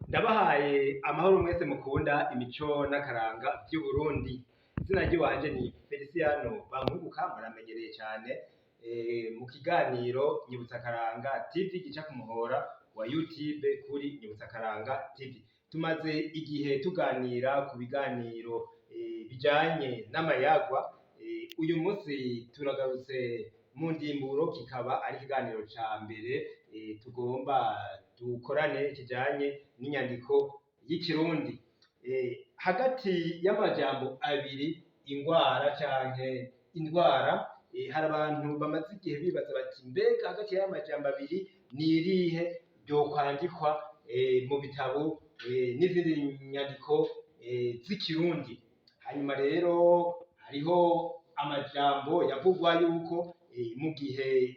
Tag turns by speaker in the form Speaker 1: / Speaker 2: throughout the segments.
Speaker 1: Ndabahaye amahoro mwese mukunda imico n'akaranga vy'Uburundi. Izina ry'iwanje ni Feliciano Bankunguka, muramenyereye cane mu kiganiro Nyibutsa Akaranga TV gica ku muhora wa YouTube kuri Nyibutsa Akaranga TV. Tumaze igihe tuganira ku biganiro bijanye n'amayagwa, uyu munsi turagarutse mu ndimburo, kikaba ari ikiganiro ca mbere tugomba dukorane kijanye n'inyandiko y'ikirundi. Hagati y'amajambo abiri ingwara canke indwara, hari abantu bamaze igihe bibaza bati: mbega hagati y'aya majambo abiri ni irihe ryokwandikwa mu bitabo n'izindi nyandiko z'ikirundi? Hanyuma rero hariho amajambo yavugwa yuko mu gihe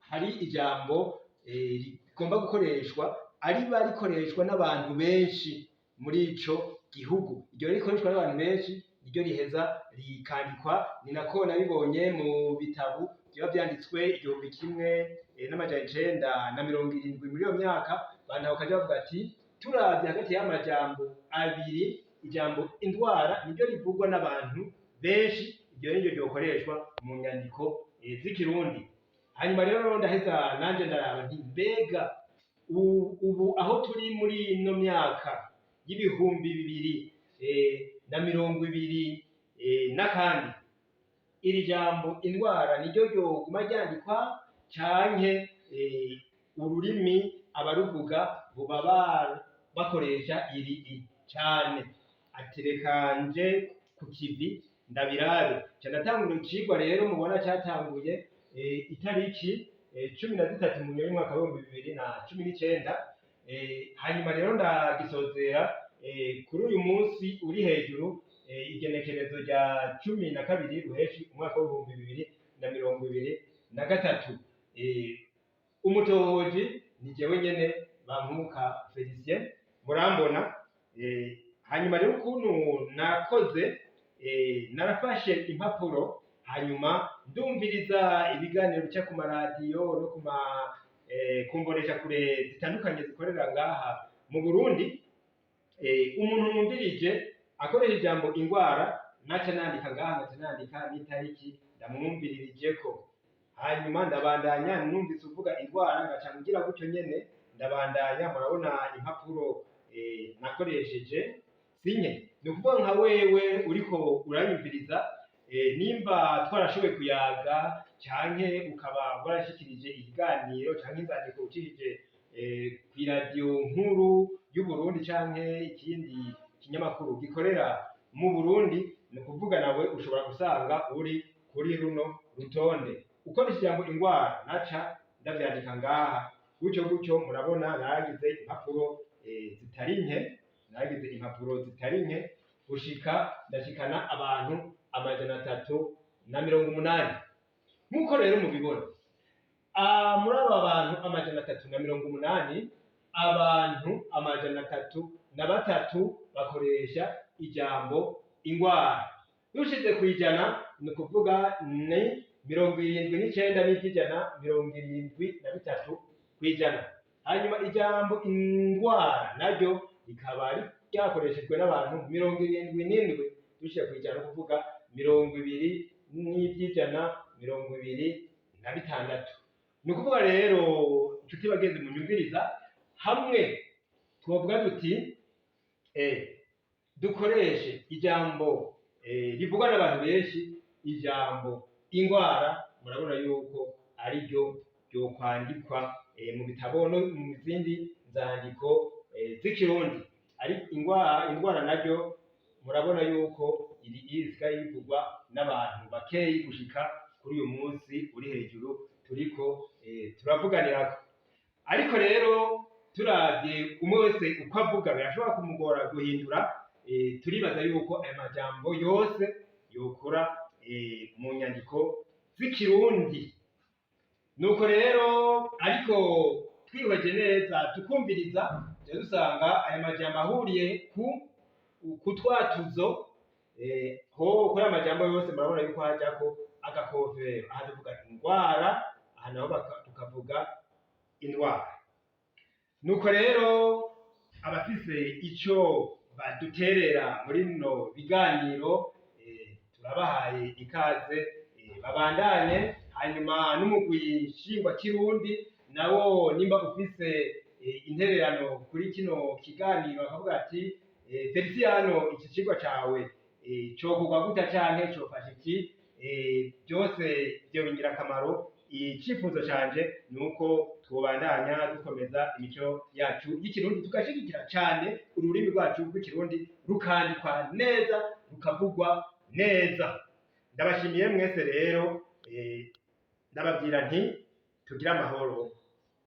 Speaker 1: hari ijambo rigomba gukoreshwa ariba rikoreshwa n'abantu benshi muri ico gihugu, iryo rikoreshwa n'abantu benshi niryo riheza rikandikwa. Ni nako nabibonye mu bitabo biba vyanditswe 1970. Muri iyo myaka abantu bakaja bavuga ati: turavye hagati y'amajambo abiri, ijambo indwara niryo rivugwa n'abantu benshi, iryo niryo ryokoreshwa mu nyandiko z'ikirundi. Hanyuma rero ndaheza nanje ndaraba nti: mbega ubu aho turi muri ino myaka y'2021 n'akandi, iri jambo indwara niryo ryoguma ryandikwa, canke ururimi abaruvuga boba bakoresha iri i cane? Ati: reka nje ku kivi ndabirabe. Nca ndatangura icigwa rero mubona catanguye itariki 13 Munyonyo umwaka w'2019, hanyuma rero ndagisozera kuri uyu munsi uri hejuru, igenekerezo rya 12 Ruheshi umwaka w'2023. Umutohoji ni jewe nyene Bankunguka Felicien, murambona. Hanyuma rero ukuntu nakoze, narafashe impapuro, hanyuma ndumviriza ibiganiro bica ku maradiyo no ku ma ku mboneshakure zitandukanye zikorera ngaha mu Burundi. Umuntu numvirije akoresha ijambo ingwara, naca nandika ngaha, ngaca nandika n'itariki ndamwumviririjeko. Hanyuma ndabandanya, numvise uvuga indwara ngaca ngira gutyo nyene, ndabandanya. Murabona impapuro nakoresheje sinye. Ni ukuvuga nka wewe uriko uranyumviriza, nimba twarashoboye kuyaga canke ukaba warashikirije ikiganiro canke inzandiko ucishije kw'iradiyo nkuru y'Uburundi canke ikindi kinyamakuru gikorera mu Burundi, ni ukuvuga nawe ushobora gusanga uri kuri runo rutonde. Ukoresha ijambo ingwara, naca ndavyandika ngaha gutyo gutyo. Murabona naragize impapuro zitari nke, naragize impapuro zitari nke gushika ndashikana abantu 380. Nk'uko rero mubibona, muri aba bantu 380, abantu 303 bakoresha ijambo ingwara. Dushize kw'ijana, ni ukuvuga ni 79.73%. Hanyuma ijambo indwara naryo rikaba ryakoreshejwe n'abantu 77. Dushize kw'ijana, ni ukuvuga 20.26. Ni ukuvuga rero, inshuti bagenzi munyumviriza, hamwe twovuga duti dukoreshe ijambo rivugwa n'abantu benshi, ijambo ingwara, murabona yuko ariryo ryokwandikwa mu bitabo no mu zindi nzandiko z'ikirundi. Ari ingwara, indwara naryo murabona yuko iri isigaye rivugwa n'abantu bakeyi gushika kuri uyu munsi uri hejuru turiko turavuganirako. Ariko rero turavye umwe wese uko avuga, birashobora kumugora guhindura. Turibaza yuko aya majambo yose yokora mu nyandiko z'ikirundi. Nuko rero, ariko twihweje neza tukumviriza, tuca dusanga aya majambo ahuriye ku kutwatuzo ho kuri aya majambo yose. Murabona yuko hajako agakofero, aha tuvuga ingwara, aha naho tukavuga indwara. Nuko rero Abafise ico baduterera muri bino biganiro, turabahaye ikaze, babandanye. Hanyuma n'umugwi nshingwakirundi nawo, nimba ufise intererano kuri kino kiganiro, akavuga ati: "Feliciano, iki cigwa cawe cokorwa gutya canke cofasha iki", byose vyoba ingirakamaro. Icifuzo canje ni uko twobandanya dukomeza imico yacu y'Ikirundi, tugashigikira cane ururimi rwacu rw'Ikirundi, rukandikwa neza, rukavugwa neza. Ndabashimiye mwese rero, ndababwira nti tugire amahoro.